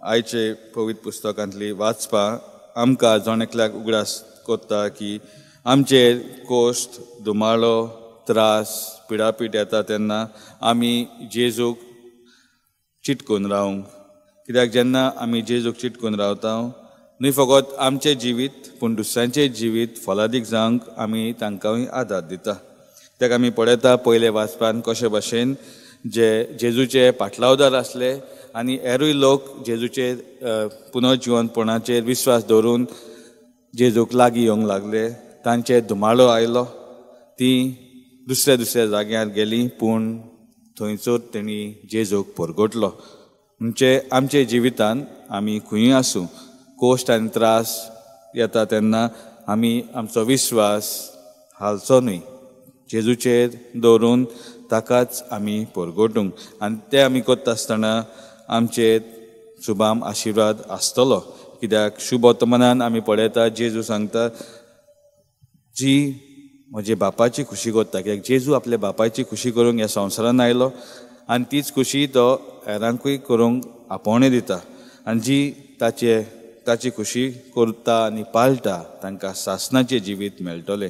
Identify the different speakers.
Speaker 1: आयचे पवित्र पुस्तकांतली वाचपां आमकां जण एकल्याक उगडास कोत्ता की आमचेर कोश्ट, धुमाळो, त्रास, पिडापीड येता तेन्ना आमी जेजूक चिटकून रावंक. कित्याक जेन्ना आमी जेजूक चिटकून रावता न्हय फकत आमचें जिवीत पूण दुसऱ्यांचें जिवीत फलादीक जावंक आमी तांकांय आदार दिता. कित्याक आमी पळयता पयले वाचपान कशे भाशेन जे जेजूचे पाटलावदार आसले आनी हेरूय लोक जेजूचेर पुनर्जिवनपणाचेर विस्वास दवरून जेजूक लागीं येवंक लागले. तांचेर धुमाळो आयलो, ती दुसऱ्या दुसऱ्या जाग्यार गेली पूण थंयसर तेणी जेजूक परगटलो. म्हणजे आमच्या जिवितान आमी खंयूय आसूं कोश्ट आनी त्रास येता तेन्ना आमी आमचो विस्वास हालचो न्हय, जेजूचेर दवरून ताकाच आमी परगटूंक आनी ते आमी करता आसतना आमचेर शुभाम आशिर्वाद आसतलो. कित्याक शुभ वर्तमानान आमी पळयता जेजू सांगता जी म्हजे बापायची खुशी करता. कित्याक जेजू आपल्या बापायची खुशी करूंक ह्या संवसारान आयलो आनी तीच खुशी तो हेरांकूय करूंक आपोवणें दिता आनी जी ताची खुशी करता आनी पाळटा तांकां सासणाचें जिवीत मेळटलें.